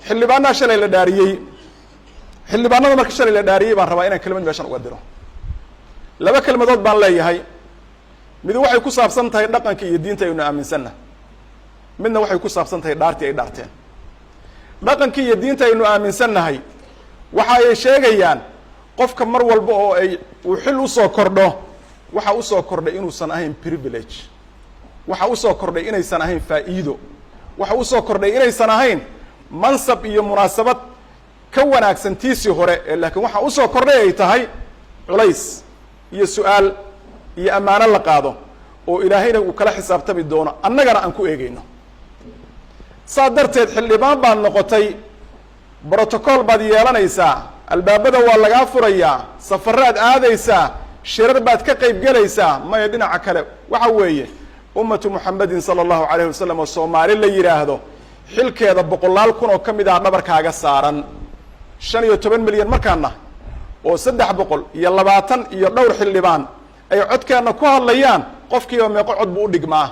Xildhibaanaha shalay la dhaariyey, xildhibaanada marka shalay la dhaariyey baan rabaa inaan kelimad meeshan uga diro. Laba kelmadood baan leeyahay. Mid waxay ku saabsan tahay dhaqanka iyo diinta aynu aaminsanna, midna waxay ku saabsan tahay dhaartii ay dhaarteen. Dhaqankii iyo diinta aynu aaminsannahay waxa ay sheegayaan qofka mar walba oo ay uu xil usoo kordho, waxa usoo kordhay inuusan ahayn privilege, waxa usoo kordhay inaysan ahayn faa'iido, waxa usoo kordhay inaysan ahayn mansab iyo munaasabad ka wanaagsan tiisii hore ee, laakiin waxa usoo kordhay ay tahay culays iyo su-aal iyo ammaano la qaado oo Ilaahayna uu kala xisaabtami doono, annagana aan ku eegeyno. Saa darteed, xildhibaan baad noqotay, protocol baad yeelanaysaa, albaabada waa lagaa furayaa, safaraad aadaysaa, shirar baad ka qayb gelaysaa. Maya, dhinaca kale waxa weeye ummatu Muxamedin sala allahu alayhi wasalam oo Soomaali la yidhaahdo xilkeeda boqolaal kun oo ka mid ah dhabarkaaga saaran. 15 milyan markaana oo 320 iyo dhowr xildhibaan ay codkeenna ku hadlayaan, qofkiiba meeqo cod buu u dhigmaa?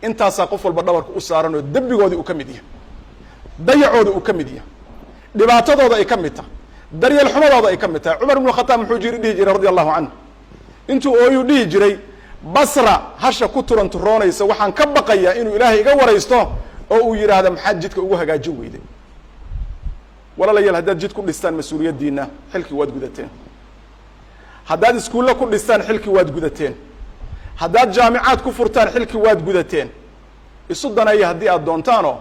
Intaasaa qof walba dhabarka u saaran oo dembigoodii uu ka mid yahay, dayacooda uu ka mid yahay, dhibaatadooda ay ka mid tahay, daryeel xumadooda ay ka mid tahay. Cumar ibnu Khataab muxuu jiri dhihi jiray, radi Allahu canhu, intuu ooyuu dhihi jiray: "Basra hasha ku turanturoonaysa waxaan ka baqayaa inuu Ilaahay iga waraysto oo uu yidhaahda, 'Maxaad jidka ugu hagaajin weyday?'" Walaalayaal, haddaad jid ku dhistaan mas-uuliyaddiina, xilkii waad gudateen. Haddaad iskuulle ku dhistaan, xilkii waad gudateen. Haddaad jaamicaad ku furtaan, xilkii waad gudateen. Isu daneeya haddii aad doontaanoo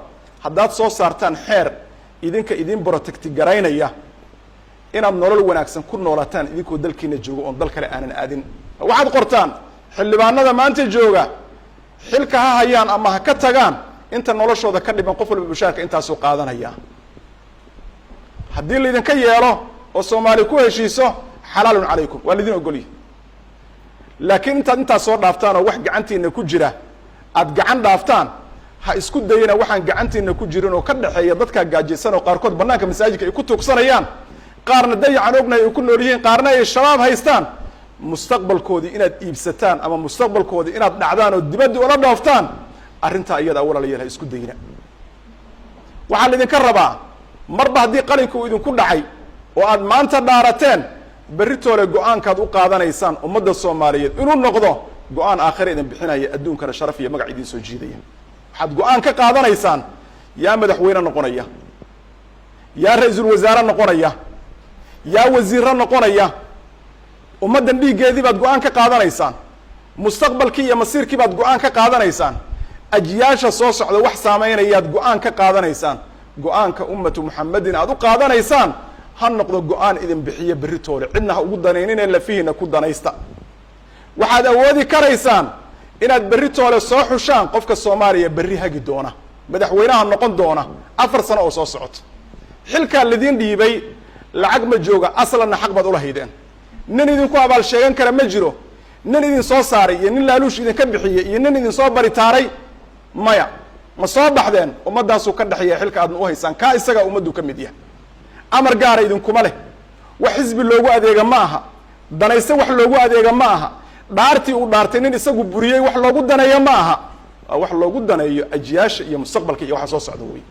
haddaad soo saartaan xeer idinka idin protect garaynaya inaad nolol wanaagsan ku noolataan idinkoo dalkiina joogo oon dal kale aanan aadin. Waxaad qortaan xildhibaanada maanta jooga, xilka ha hayaan ama ha ka tagaan, inta noloshooda ka dhiman qof walba mushaarka intaasuu qaadanaya. Haddii laydinka yeelo oo Soomaali ku heshiiso, xalaalun calaykum, waa laydin ogolyahy. Laakiin intaad intaas soo dhaaftaan oo wax gacantiina ku jira aad gacan dhaaftaan, ha isku dayina waxaan gacantiina ku jirin oo ka dhexeeya dadkaa gaajaysan oo qaarkood banaanka masaajidka ay ku tuugsanayaan, qaarna dayacan ognahay ay ku nool yihiin, qaarna ay Shabaab haystaan, mustaqbalkoodii inaad iibsataan ama mustaqbalkoodii inaad dhacdaan oo dibadda ula dhooftaan. Arrintaa iyada, walaalayaal, ha isku dayina. Waxaa laydinka rabaa, marba haddii qalinka uu idinku dhacay oo aad maanta dhaarateen, berritoole go-aankaad u qaadanaysaan ummadda Soomaaliyeed inuu noqdo go-aan aakhira idin bixinaya, adduunkana sharaf iyo magac idin soo jiidaya. Waxaad go-aan ka qaadanaysaan yaa madaxweyne noqonaya, yaa ra-iisul wasaare noqonaya, yaa wasiiro noqonaya. Ummaddan dhiiggeedii baad go-aan ka qaadanaysaan, mustaqbalkii iyo masiirkii baad go-aan ka qaadanaysaan, ajyaasha soo socda wax saameynayaad go-aan ka qaadanaysaan. Go-aanka ummatu Muxamedin aad u qaadanaysaan ha noqdo go-aan idin bixiyo berritoole. Cidna ha ugu danaynine, lafihiina ku danaysta. Waxaad awoodi karaysaan inaad berritoole soo xushaan qofka Soomaaliya berri hagi doona, madaxweynaha noqon doona 4 sano oo soo socota. Xilkaa lidin dhiibay lacag ma jooga, aslanna xaq baad ulahaydeen. Nin idinku abaal sheegan kara ma jiro. Nin idin soo saaray iyo nin laaluush idinka bixiyey iyo nin idin soo baritaaray maya. Ma soo baxdeen? Ummaddaasuu ka dhexeeya xilka aadna u haysaan. Kaa isagaa ummaddu ka mid yahay. Amar gaara idinkuma leh. Wax xisbi loogu adeega ma aha, danayse wax loogu adeega ma aha, dhaartii uu dhaartay nin isagu buriyey wax loogu daneeyo ma aha. Waa wax loogu daneeyo ajyaasha iyo mustaqbalka iyo waxa soo socda wey.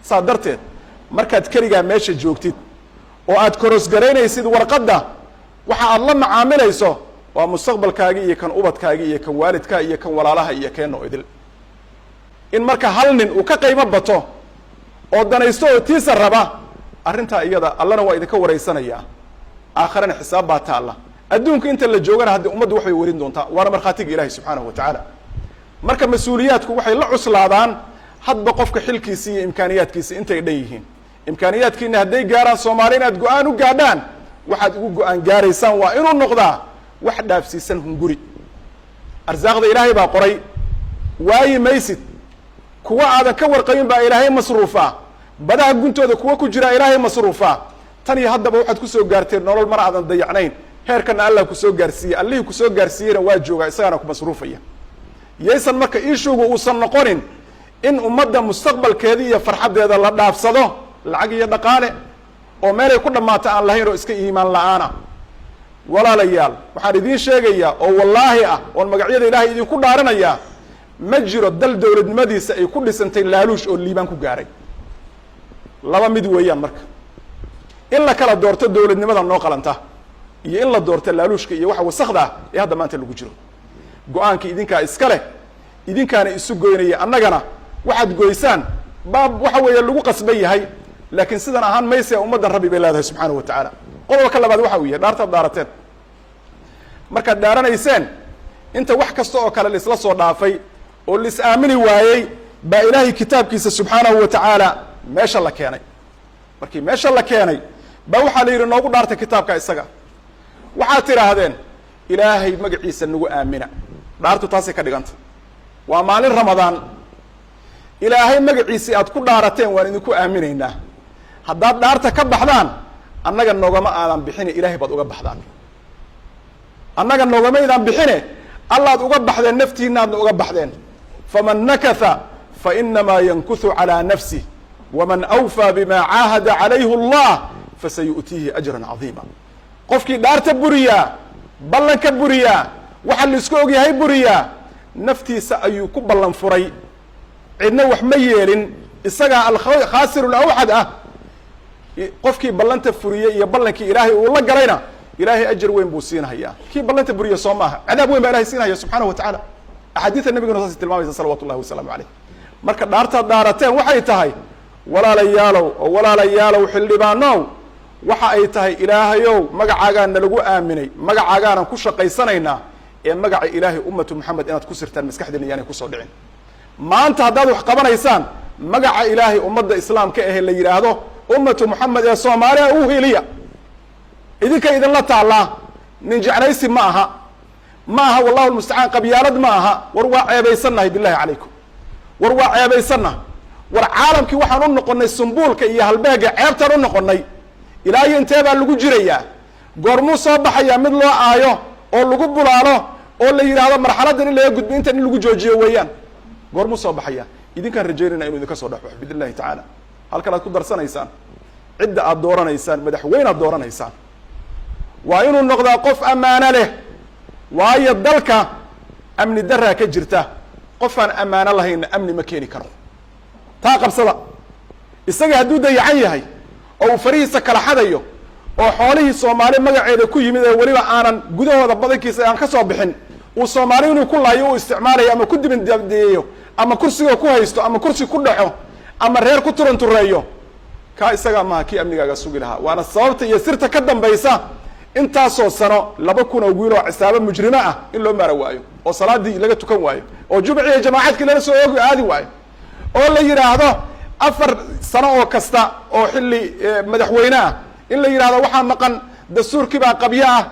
Saa darteed, markaad keligaa meesha joogtid oo aad korosgaraynaysid warqadda, waxa aad la macaamilayso waa mustaqbalkaagi iyo kan ubadkaagi iyo kan waalidka iyo kan walaalaha iyo keeno idil. In marka hal nin uu ka qiimo bato oo danaysto oo tiisa raba, arrintaa iyada Allana waa idinka waraysanayaa, aakharana xisaab baa taalla. Adduunka inta la joogana haddii ummaddu waxbay warin doontaa, waana markhaatiga Ilahi subxaanahu wa tacaala. Marka mas-uuliyaadku waxay la cuslaadaan hadba qofka xilkiisi iyo imkaaniyaadkiisi intay dhan yihiin. Imkaaniyaadkiina hadday gaaraan Soomaali inaad go-aan u gaadhaan, waxaad ugu go-aan gaaraysaan waa inuu noqdaa wax dhaafsiisan hunguri. Arsaaqda Ilaahay baa qoray, waayi maysid. Kuwa aadan ka warqabin baa Ilaahay masruufaa, badaha guntooda kuwa ku jiraa Ilaahay masruufaa. Tan iyo haddaba waxaad kusoo gaarteen nolol mar aadan dayacnayn. Heerkana Allah kusoo gaarsiiyey, Allihii kusoo gaarsiiyeyna waa joogaa, isagaana ku masruufaya. Yaysan marka issue-gu uusan noqonin in ummadda mustaqbalkeeda iyo farxaddeeda la dhaafsado lacag iyo dhaqaale oo meelay ku dhammaato aan lahayn oo iska iimaan la-aana. Walaalayaal, waxaan idiin sheegayaa oo wallaahi ah oon magacyada Ilaahay idinku dhaaranayaa, ma jiro dal dowladnimadiisa ay ku dhisantay laaluush oo liibaan ku gaaray. Laba mid weeyaan marka, in la kala doorto dowladnimada noo qalanta iyo in la doorto laaluushka iyo waxa wasakda ah ee hadda maanta lagu jiro. Go-aanka idinkaa iska leh, idinkaana isu goynaya, annagana waxaad goysaan baa waxa weeye lagu qasban yahay. Laakiin sidan ahaan mayse, ummaddan Rabbi bay leedahay subxaanahu wa tacaala. Qodobka labaad waxa uu yahay dhaartaad dhaarateen. Markaad dhaaranayseen, inta wax kasta oo kale laisla soo dhaafay oo lais aamini waayey, baa Ilaahay kitaabkiisa subxaanahu wa tacaala meesha la keenay. Markii meesha la keenay baa waxaa la yidhi, noogu dhaartay kitaabka isaga. Waxaad tidhaahdeen, Ilaahay magaciisa nagu aamina. Dhaartu taasay ka dhiganta. Waa maalin Ramadaan, Ilaahay magaciisii aad ku dhaarateen waan idinku aaminaynaa. Haddaad dhaarta ka baxdaan, annaga noogama aadan bixine, Ilaahay baad uga baxdaan. Annaga noogamaydaan bixine, Allaad uga baxdeen, naftiinaadna uga baxdeen. Faman nakatha fainamaa yankuthu calىa nafsih, waman awfaa bima caahada calayhi Allah fasayu'tiihi ajra cadiima. Qofkii dhaarta buriyaa, ballanka buriyaa, waxa laisku ogyahay buriyaa, naftiisa ayuu ku ballan furay. Cidna wax ma yeelin, isagaa alkhaasir alawxad ah. Qofkii ballanta furiyey iyo ballankii Ilaahay uu la galayna, Ilaahay ajar weyn buu siinhayaa. Kii ballanta buriya soo maaha, cadaab weyn baa Ilahay siinhaya subxanahu wa tacala. Axaadiista nabiguna saasay tilmaamaysa salawatu llahi wasalaamu caleyh. Marka dhaartaad dhaarateen waxay tahay, walaalayaalow oo walaalayaalow xildhibaanow, waxa ay tahay, Ilaahayow magacaagaa nalagu aaminay, magacaagaanan ku shaqaysanaynaa, ee magaca Ilaahay ummatu Moxamed inaad ku sirtaan maskaxdiina yaanay kusoo dhicin. Maanta haddaad wax qabanaysaan, magaca Ilaahay ummadda islaamka ahe la yidhaahdo ummatu Moxamed ee Soomaaliya u heliya. Idinka idinla taallaa. Nin jeclaysi ma aha, ma aha, wallahu lmustacaan, qabyaalad ma aha. War waa ceebaysannahay, billahi calaykum, war waa ceebaysannahay. War caalamkii waxaan u noqonnay sumbuulka iyo halbeega ceebtaan u noqonnay. Ilaa iyo intee baa lagu jirayaa? Goormuu soo baxayaa mid loo aayo oo lagu bulaalo oo la yidhaahdo marxaladdan in laga gudbi, intan in lagu joojiyo weeyaan? Goormuu soo baxaya? Idinkaan rajaynayna inu idinka soo dhexbaxo biidn illahi tacaala. Halkan aad ku darsanaysaan cidda aad dooranaysaan, madaxweyne aad dooranaysaan, waa inuu noqdaa qof ammaano leh, waayo dalka amni daraa ka jirta. Qofaan ammaano lahaynna amni ma keeni karo. Taa qabsada. Isaga hadduu dayacan yahay oo uu farihiisa kala xadayo oo xoolihii Soomaali magaceeda ku yimid ee weliba aanan gudahooda badankiisa aan ka soo bixin, uu Soomaali inuu ku laayo uu isticmaalayo ama ku dibindadeeyo ama kursiga ku haysto ama kursi ku dhaco ama reer ku turantureeyo, kaa isagaa maha kii amnigaaga sugi lahaa. Waana sababta iyo sirta ka dambaysa intaasoo sano 2000 oo wiil oo cisaabo mujrimo ah in loo maara waayo, oo salaadii laga tukan waayo, oo jumciyo jamaacadkii lala soo oogi aadi waayo, oo la yidhaahdo 4 sano oo kasta oo xilli madaxweyne ah in la yidhahdo waxaa maqan dastuurkii baa qabyo ah,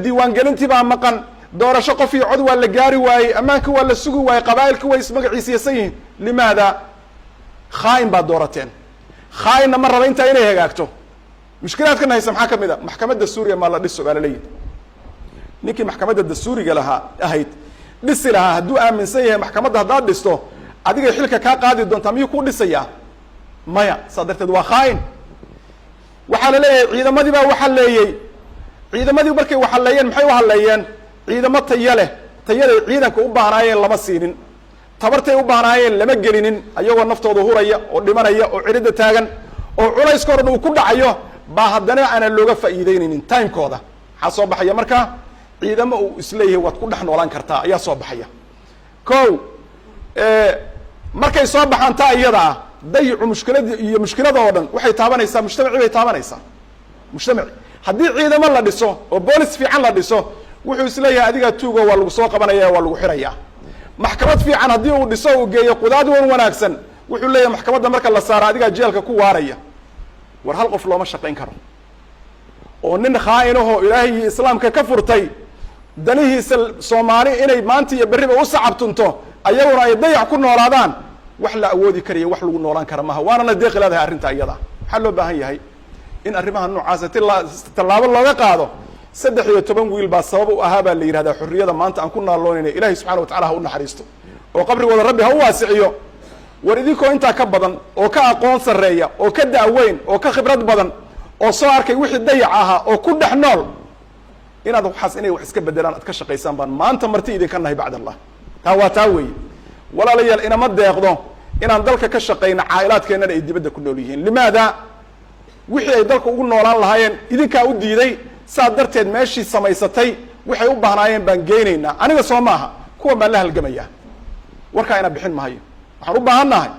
diiwaangelintii baa maqan, doorasho qof iyo cod waa la gaari waayey, ammaankii waa la sugi waayey, qabaa'ilkii way ismagaciisiysan yihiin. Limaada? Khaa'in baad doorateen. Khaa'inna ma raba intaa inay hagaagto. Mushkilaadkana haysa maxaa ka mid a? Maxkamadda suuriya maa la dhiso baa laleeyihi. Ninkii maxkamadda dastuuriga lahaa ahayd dhisi lahaa, hadduu aaminsan yahay maxkamadda haddaad dhisto adigay xilka kaa qaadi doontaa, miyuu kuu dhisayaa? Maya. Saa darteed waa khaa'in. Waxaa la leeyahay ciidamadii baa waxaleeyey. Ciidamadii markay waxaleeyeen, maxay u halleeyeen? Ciidamo taya leh, tayaday ciidanka u baahnaayeen lama siinin, tabartay u baahnaayeen lama gelinin. Ayagoo naftooda huraya oo dhimanaya oo ciridda taagan oo culayska o dhan uu ku dhacayo baa haddana aanan looga faa'iideynaynin timekooda. Maxaa soo baxaya markaa? Ciidamo uu isleeyahay waad ku dhex noolaan kartaa ayaa soo baxaya. Ko markay soo baxaan taa iyada ah, dayicu mushkiladi iyo mushkilada oo dhan waxay taabanaysaa mujtamacii bay taabanaysaa. Mujtamaci haddii ciidamo la dhiso oo boolis fiican la dhiso, wuxuu isleeyahay adigaa tuugo, waa lagu soo qabanaya, waa lagu xirayaa. Maxkamad fiican haddii uu dhiso, uu geeyo qudaad wan wanaagsan, wuxuu leeyahay maxkamadda marka la saaro adigaa jeelka ku waaraya. War hal qof looma shaqayn karo oo nin khaa'inahoo Ilaahay iyo islaamka ka furtay danihiisa Soomaali inay maanta iyo berriba u sacabtunto, ayaguna ay dayac ku noolaadaan, wax la awoodi karaya, wax lagu noolaan kara maha. Waana na deeqi leedahay arrinta iyada. Maxaa loo baahan yahay? In arrimaha noocaasa ti tallaabo looga qaado. 13 wiil baa sabab u ahaa baa la yidhahdaa xorriyada maanta aan ku naaloonayna. Ilahay subxana wa tacala ha u naxariisto oo qabrigooda Rabbi ha u waasiciyo. War idinkoo intaa ka badan oo ka aqoon sarreeya oo ka da'weyn oo ka khibrad badan oo soo arkay wixii dayac ahaa oo ku dhex nool, inaad waxaas inay wax iska bedelaan aad ka shaqaysaan baan maanta marti idinka nahay bacd Allah. Taa waa taa weeye, walaalayaal. Inama deeqdo Inaan dalka ka shaqayno, caa'ilaadkeennana ay dibadda ku nool yihiin. Limaada? Wixii ay dalka ugu noolaan lahaayeen idinkaa u diiday. Saa darteed meeshii samaysatay waxay u baahnaayeen baan geynaynaa. Aniga soo maaha, kuwan baan la halgamayaa. Warkaa ina bixin mahayo. Waxaan u baahan nahay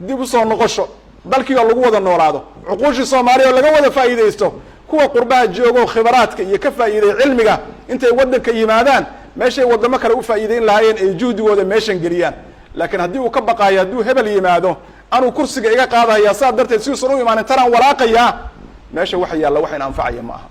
dib usoo noqosho dalkii oo lagu wada noolaado, cuquushii Soomaaliya oo laga wada faa'iidaysto, kuwa qurbaha joogo khibaraadka iyo ka faa'iiday cilmiga intay waddanka yimaadaan, meeshay waddamo kale u faa'iideyn lahaayeen ay juhdigooda meeshan geliyaan. Laakiin haddii uu ka baqaayo hadduu hebel yimaado anuu kursiga iga qaadaya, saa darteed siduusan u imaanin tanaan walaaqayaa, meesha waxa yaalla waxayna anfacaya ma aha.